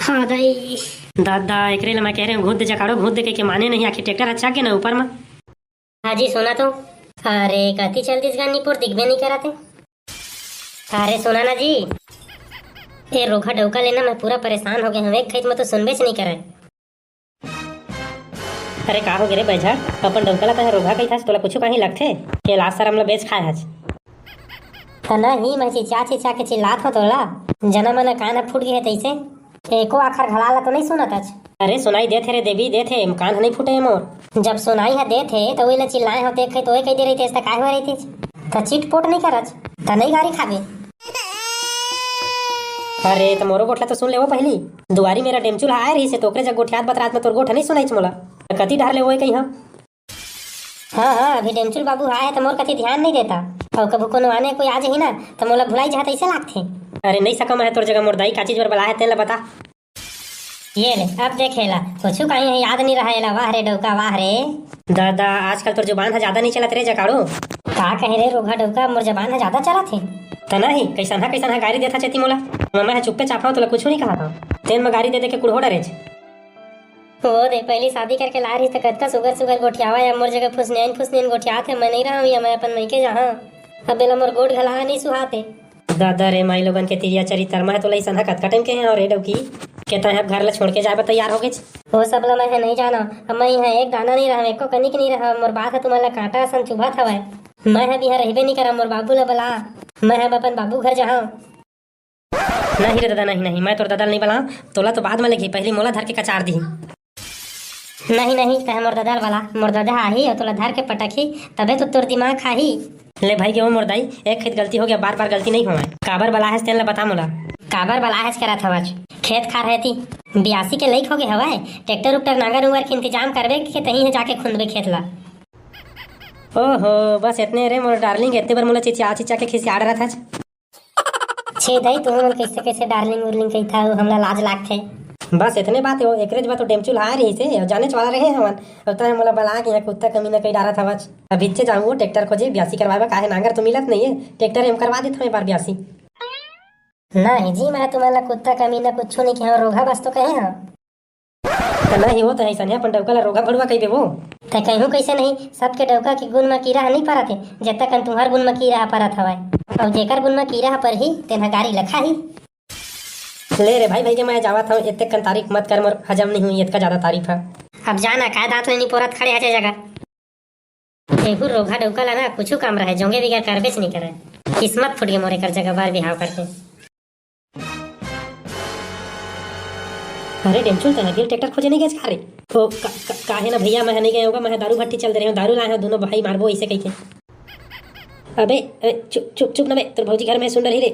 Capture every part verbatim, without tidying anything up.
हाँ दाई। दादा, एकरे ले मैं कहे रहेंव, घूँच दे जकाड़ो, घूँच दे कहिके माने नहीं, आखिर ट्रैक्टर ह चघ गे ना ऊपर म। हाँ जी, सुना तो। अरे, कति चल दिस गा निपोर, दिखबे नहीं करत हे। अरे सुना ना जी, ए रोगहा डउका ले ना मैं पूरा परेशान हो गे हँव, एक खइत म तो सुनबेच नहीं करे। अरे का हो गे रे बैझा, अपन डउका ला तैं रोगहा कहिथस, तोला कुछु कहीं लगथे? के लात सरम ला बेच खाए हस। त नहीं, मैं चिचा चिचा के चिल्लात हँव तोला, जना मना कान ह फूट गे हे तइसे। एको आखर घला ला तो नहीं सुनत हस। अरे सुनाई देथे रे देवी, देथे, कान ह नहीं फूटे हे मोर। जब सुनाई ह देथे त ओइला चिल्लाए हँव, तेखर तो ओए कहि दे रहितेस त काय होय रहितिस? त चिटपोट नहीं करस, त नहीं गारी खाबे। अरे त मोरो गोठ ला तो सुन ले वो पहिली। दुवारी मेरा डेमचुल ह आए रहिसे त ओकरे जग गोठियात बतरात म तोर गोठ नहीं सुनाइच मोला। त कति डहर ले ओए कहिहँव? हाँ, हाँ, अभी डेमचुल बाबू ह आए हे त मोर कति ध्यान नहीं देता। अउ कभू कोनो आने कोई आ जाही ना त मोला भुलाई जाही तइसे लागथे। अरे नहीं सकँव मैं तोर जगह, मोर दाई का चीज बर बलाए हे तेन ला बता। ये ले, अब देख एला, कुछु कहीं हे याद नहीं रहा एला, वाह रे डउका, वाह रे। दादा, आजकल तोर जुबान ह जादा नहीं चलत रे जकाड़ो। का कहे रे रोगहा डउका, मोर जबान ह जादा चलत हे? त नहीं, कइसनहा कइसनहा गारी देथस चेती मोला। मैं ह चुप्पे चाप हँव, तोला कुछु नहीं कहत हँव। तेन म गारी दे दे के कुड़हो डरेच। ओ दे, पहिली शादी करके लाए रहिस त कतका सुघर सुघर गोठियावय, अब मोर जगह फुसनियाइन फुसनियाइन गोठियात हे, मैं नहीं रहँव इहाँ, मैं अपन मइके जाहँव। अब एला मोर गोठ घला ह नहीं सुहात हे। दादा रे, माई लोगन के तिरिया चरितर, मैं ह तोला अइसनहा कतका टाइम कहे हँव रे डउकी, के तैं ह घर ला छोड़ के जाए बर तैयार हो गेच। ओ सब ला मैं ह नहीं जानँव, अब मैं इहाँ एक दाना नहीं रहँव, एको कनिक नहीं रहँव, मोर बात ह तुमन ला कांटा असन चुभत हवय। मैं ह अब इहाँ रहिबे नहीं करँव, मोर बाबू ला बला, मैं ह अब अपन बाबू घर जाहँव। नहीं रे दादा, नहीं, नहीं, मैं तोर दादा ल नहीं बलाँव, तोला तो बाद म लेगही, पहिली मोला धर के कचार दिही। नहीं, नहीं, तैं मोर दादा ल बला, मोर दादा आही अउ तोला धर के पटकही, तभे तो तोर दिमाग खाही। ले भई गे वो मोर दाई, एक खइत गलती हो गे, बार बार गलती नहीं होवय। काबर बलाए हस तेन ल बता मोला। काबर बलाए हस करत हवच? खेत खार हे ती, बियासी के लइक हो गे हवय, ट्रैक्टर उक्टर नांगर उंगर के इंतजाम करबे के तहीं ह जाके खुंदबे खेत ला। ओहो, बस एतने रे मोर डार्लिंग, एतने बर मोला चिचिया चिचिया के खिसिया डरत हच। छे दाई, तुमन कइसे कइसे डार्लिंग उर्लिंग कहिथव, हमला लाज लागथे। बस एतने बात हे, एकरेच बर तो डेमचुल आए रहिसे, अउ जानेच वाला रहे हवन, अउ तैं मोला बला के इहाँ कुत्ता कमीना कहि डारत हवच। अभीच्चे जाहूँ वो ट्रैक्टर खोजे, बियासी करवाए बर, काहे नांगर तो मिलत नइये, ट्रैक्टर एम करवा देथँव ए बार बियासी। नहीं जी, मैं तुमन ला कुत्ता कमीना कुछु नहीं कहेंव, रोगहा बस तो कहे हँव। त नहीं वो त अइसने अपन डउका ला रोगहा भड़ुआ कहिबे वो। त कहूँ कइसे नहीं, सबके डउका के गुन म कीरा ह नहीं परत हे, जेतका कन तुंहर गुन म कीरा ह परत हवय। अउ जेकर गुन म कीरा ह परही, तेन ह गारी ल खाही। ले रे भाई, भाई के मैं जावत हँव, एतेक कन तारीफ मत कर, मोर हजम नहीं होई एतका जादा तारीफ ह। अब जा ना, काय दाँत ले निपोरत खड़े हच ए जगह। एहू रोगहा डउका ला ना कुछु काम रहय, जोंगे बिगर करबेच नइ करय। किस्मत फूट गे मोर एकर जगह बर बिहाव करके। अरे डेमचुल, तैं ह गेल ट्रैक्टर खोजे नइ गेस का रे? ओ, का, का, काहे ना भइया, मैं ह नइ गे हों गा, मैं ह दारू भट्टी चल दे रहेंव, दारू लाए हँव, दूनों भाई मारबो अइसे कहिके। अबे, अबे, चुप, चुप, चुप ना बे, तोर भौजी घर में सुन डरही रे।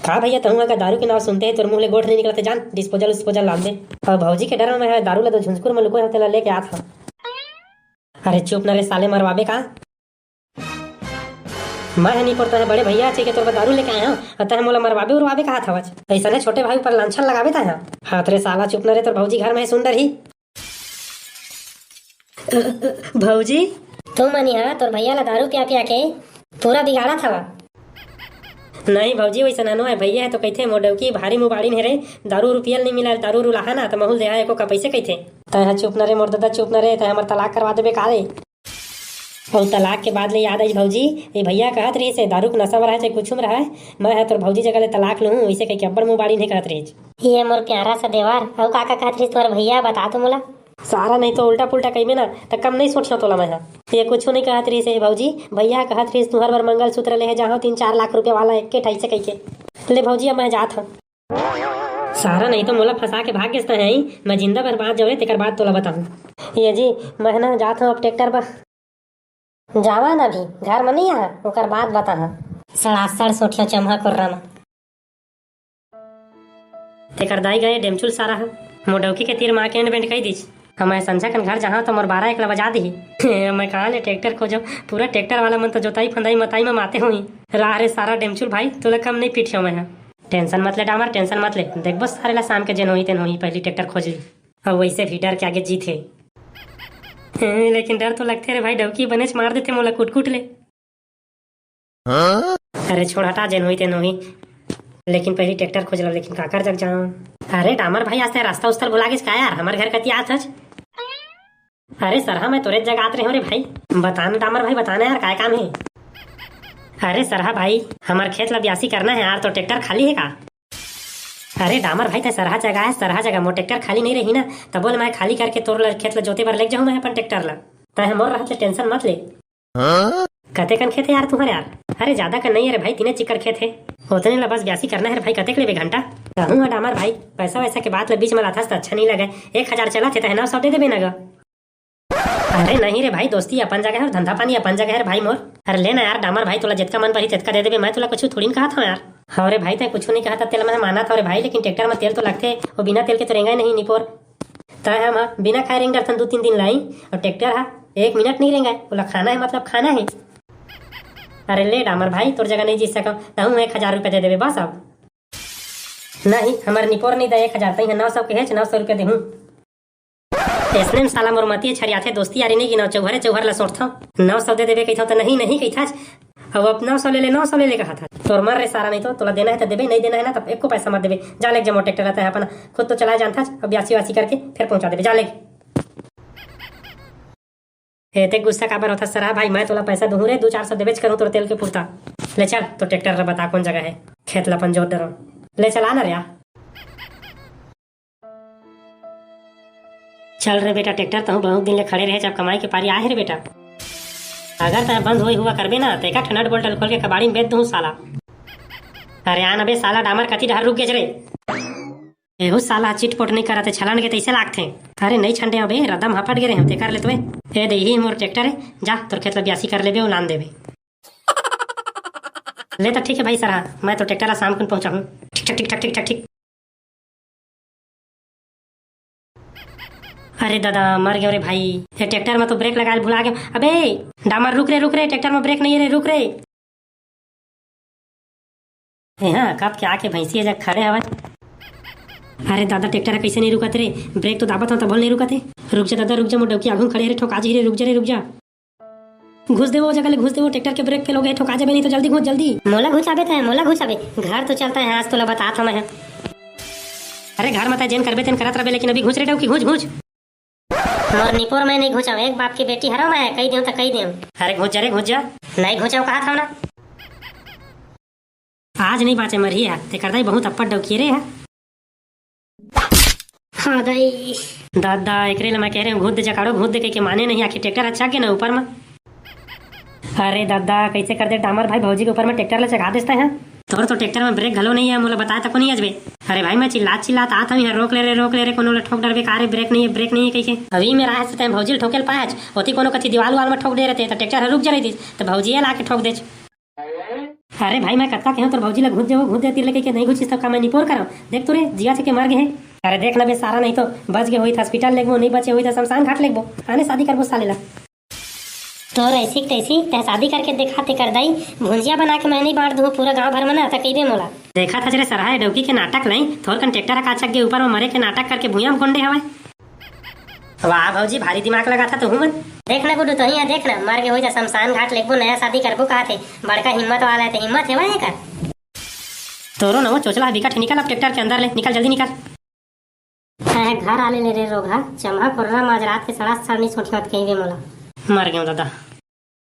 का भइया, तहूँ ह का दारू के नाव सुनते ही तोर मुँह ले गोठ नइ निकलत हे, जान, disposal उसपोजल लान दे। अउ भौजी के डर में मैं ह दारू ला दो झुंझकुर में लुकोय हँव, तेला लेके आत हँव। अरे चुप न रे साले, मरवाबे का? मैं ह निपोर, तैं ह बड़े भइया अचे के तोर बर दारू लेके आए हँव, अउ तैं ह मोला मरवाबे उरवाबे कहत हवच। अइसने छोटे भाई ऊपर लांछन लगाबे तैं ह। हत रे साला, चुप न रे, तोर भौजी घर में सुन डरही। भौजी? तुमन ह तोर भइया ला दारू पिया पिया के पूरा बिगाड़त हवा। नहीं भौजी, वइसन नोहय, भइया ह तो कहिथे, मोर डौकी भारी मुबाड़िन हे रे, दारू उरू पियल नइ मिलय, दारू उरू लाहा ना, त महूँ ल देहा एको कप, अइसे कहिथे। तैं ह चुप न रे मोर ददा, चुप न रे, तैं हमर तलाक करवा देबे का रे? अउ तलाक के बात ले याद आइस भौजी, ए भइया कहत रहिस हे, दारू के नशा म रहय चाहे कुछु म रहय, मैं ह तोर भौजी जगह ले तलाक लूहूँ, अइसे कहिके अब्बड़ मुबाड़िन हे कहत रहिस। ये मोर प्यारा सा देवर, अउ का का कहत रहिस तुंहर भइया, बता तो मोला। सारा नहीं तो उल्टा पुल्टा कहिबे ना, त कम नहीं सोचिहौं तोला मैं ह। ये कुछु नहीं कहत रहिस हे भौजी, भइया ह कहत रहिस तुंहर बर मंगलसूत्र लेहे जाहौं तीन चार लाख रुपया वाला एके ठा, अइसे कहिके। ले भौजी, अब मैं जात हौं। सारा नहीं तो मोला फंसा के भाग गेस तैं ह, मैं जिंदा बरबाद जावं रे, तेकर बाद तोला बताहूं। ये जी, मैं ना जात हौं अब ट्रैक्टर बर। जावन अभी, घर म नहीं आहा, ओकर बाद बताहा। सड़ासड़ सोठिया चमहा कोर्रा म। तेकर दाई गए डेमचुल सारा ह। मोर डौकी के तीर म आके एंड बेंड कहि दिस। अब मैं संझा कन घर जाहौं त मोर बारह एक ला बजा दिही। अब मैं कहाँ ले ट्रैक्टर खोजौं? पूरा ट्रैक्टर वाला मन तो जोताई फंदाई मताई म माते होही। रहा रे सारा डेमचुल भाई, तोला कम नहीं पीटियौं मैं ह। टेंशन मत ले डामर, टेंशन मत ले। देखबो सारे ला शाम के जेन होही तेन होही, पहिली ट्रैक्टर खोज ली। अउ वइसे भी डर के आगे जीत हे। लेकिन डर तो लगथे रे भाई, डौकी बनेच मार देथे मोला कुटकुट ले। अरे छोड़ हटा, जेन होही तेन होही। लेकिन पहिली ट्रैक्टर खोज ला, लेकिन काकर जग जाऊं? अरे डामर भाई, आज तैं रास्ता उस्ता भुला गेस का यार? हमर घर कती आत हच। अरे सरहा, मैं तोरे जग आत रहे हूँ रे भाई। बता ना डामर भाई, बता ना यार, काय काम हे? अरे सरहा भाई, हमर खेत ला ब्यासी करना हे यार, तो ट्रैक्टर खाली हे का? अरे डामर भाई, तैं सरहा जगह हे, सरहा जगह, मोर ट्रैक्टर खाली नहीं रही ना, तब बोल मैं खाली करके तोर ला, खेत ला जोते बर लेग जाहूँ मैं अपन ट्रैक्टर ला। तैं मोर रहत ले टेंशन मत ले। कते कन खेत हे यार तुम्हर यार? अरे ज्यादा कन नहीं हे रे भाई, तीने चिक्कड़ खेत हे। ओतने ला बस ब्यासी करना हे रे भाई, कतेक लेबे घंटा? कहूँ हा डामर भाई, पैसा वैसा के बात ला बीच में लाथस त अच्छा नहीं लगे। एक हजार चलत हे, तैं नौ सौ दे देबे ना गा। अरे नहीं रे भाई, दोस्ती अपन जगह हे, धंधा पानी अपन जगह हे रे भाई मोर। अरे ले ना यार डामर भाई, तोला जितका मन परही तितका दे देबे, मैं तोला कुछ थोड़ी न कहत हूँ यार। हाँ रे भाई, तैं कुछ नहीं कहत, तेला मैं मानत हूँ रे भाई, लेकिन ट्रैक्टर में तेल तो लगथे, वो बिना तेल के तो रेंगा ही नहीं निपोर। तैं हम बिना खाए रेंग डरथन दू तीन दिन लाई, और ट्रैक्टर हा एक मिनट नहीं रेंगा, ओला खाना हे मतलब खाना हे। अरे ले डामर भाई, तोर जगह नहीं जीत सकव, तहूँ एक हजार रुपया दे देबे बस। अब नहीं, हमर निपोर नहीं दे एक हजार, तहीं नौ सौ के हेच, नौ सौ रुपया देहूँ। अइसने में साला मोर मतिये छरियाथे, दोस्ती यारी नहीं गिनव, चौहरे चौहर ला सोटथव। नौ सौ दे देबे कहिथव त नहीं नहीं कहिथच। अब, अब नौ सौ ले ले, नौ सौ ले ले कहत हच। तोर मर रे सारा, नहीं तो तोला देना हे त देबे, नहीं देना हे ना त एको पैसा मत देबे। जा लेग जा मोर ट्रैक्टर ला, तैं अपन खुद तो चलाए जानथच, अब ब्यासी वासी करके फिर पहुंचा देबे, जा लेग। एते गुस्सा काबर होथस सरहा भाई, मैं तोला पैसा दूहूँ रे, दू चार सौ देबेच करूँ तोर तेल के पुरता। ले चल, तोर ट्रैक्टर ला बता कोन जगह हे, खेत ला अपन जोत डरव। ले चल आ ना रे, आ। चल रे बेटा ट्रैक्टर, तहूँ बहुत दिन ले खड़े रहे, जब कमाई के पारी आए हे रे बेटा। अगर तैं बंद होई हुआ करबे ना, त एका ठन नट बोल्ट खोल के कबाड़ी में बेच दूहूँ साला। अरे आ ना बे साला, डामर कती डहर रुक गेच रे। एहू साला चिटपोट नहीं करत हे, छलन के तइसे लागथे। अरे नहीं छंडे अबे, रदम हपट गे रहे हम, ते कर ले तो ए। ए दे, इही मोर ट्रैक्टर हे, जा तोर खेत ला ब्यासी कर लेबे, उलान देबे। ले त ठीक हे भाई सरहा, मैं तो ट्रैक्टर ला शाम कुन पहुंचाहूँ। ठीक ठाक, ठीक ठाक, ठीक ठाक, ठीक। अरे दादा, मर गेंव रे भाई, ये ट्रैक्टर में तो ब्रेक लगाए भुला गेंव। अबे डामर, रुक रे, रुक रे, ट्रैक्टर में ब्रेक नहीं हे रे, रुक रे। ए हाँ, कब के आके भैंसी जग खड़े हवय। अरे दादा, ट्रैक्टर ह कइसे नहीं रुकत रे? ब्रेक तो दाबत हंव, तभो ले नहीं रुकत हे। रुक जा दादा, रुक जा, मोर डौकी आघू म खड़े हे रे, ठोका जही रे, रुक जा रे, रुक जा। घुस दे वो जगह ले, घुस दे, वो ट्रैक्टर के ब्रेक फेल हो गे, ठोका जाबे नहीं तो जल्दी घुस, जल्दी। मोला घुसाबे तैं, मोला घुसाबे। घर तो चलता है, आज तोला बतात हंव मैं। अरे घर म तैं जेन करबे तेन करत रबे, लेकिन अभी घुस रे डौकी, घुस, घुस। मोर निपोर मैं नहीं घुसंव, एक बाप के बेटी हरंव मैं, कही देंव त कही देंव। अरे घुस जा रे, घुस जा। नहीं घुसंव कहत हंव ना। आज नहीं बांचे मरही हा, तेकर दाई बहुत अप्पड़ डौकी रे हा। हाँ दाई। दादा, एकरे ले मैं कहे रहेंव घुस दे जकाड़ो, घुस दे कहिके माने नहीं, आखिर ट्रैक्टर ह चघ गे ना ऊपर म। अरे दादा, कइसे कर दे डामर भाई, भौजी के ऊपर म ट्रैक्टर ल चघा देस तैं ह। तोर तो ट्रैक्टर म ब्रेक घलो नहीं हे, मोला बताए तको नहीं अजबे। अरे भाई, मैं चिल्लात चिल्लात आत हंव इहाँ, रोक ले रे, रोक ले रे, कोनो ल ठोक डरबे का रे, ब्रेक नहीं हे, ब्रेक नहीं हे कहिके। अभी में राहस तैं भौजी ल ठोके ल पाए हच, ओती कोनो कथी दीवाल उवाल म ठोक दे रहिते त ट्रैक्टर ह रुक जा रहितिस, त भौजी ल आके ठोक देच। अरे भाई, मैं कतका कहेंव तोर भौजी ल घुस दे वो, घुस दे तीर ले कहिके, नहीं घुसिस त का मैं निपोर करंव? देख तो रे, जियत हे के मर गे हे। अरे देख ना बे सारा, नहीं तो बच गे होइत हॉस्पिटल लेगबो, नहीं बचे होइत त शमशान घाट लेगबो, आने शादी करबो साले ला। तोर ऐसी के तैसी, तैं शादी करके देखा तेकर दाई, भुंजिया बना के मैं नहीं बांट दूँ पूरा गांव भर म ना, त कहिबे मोला। देखत हच रे सरहा, ए डौकी के नाटक लई, थोरकन ट्रैक्टर ह का चघ गे ऊपर म मरे के नाटक करके भुइयां म कोंडे हवय। वाह भौजी, भारी दिमाग लगाथा तहूं मन। देख ना गुड्डू, तहीं ह देख ना, मर गे होही त शमशान घाट लेगबो, नया शादी करबो कहत हे। बड़का हिम्मत वाला हे, त हिम्मत हेवय एकर। तोरो न वो चोचला ह बिकट हे, निकल अब ट्रैक्टर के अंदर ले, निकल जल्दी निकल। तैं घर आ ले, ले रे रोगहा, चमहा कोर्रा म आज रात के सड़ा सड़ नी सोटियावत कहिबे मोला। मर गेंव दादा।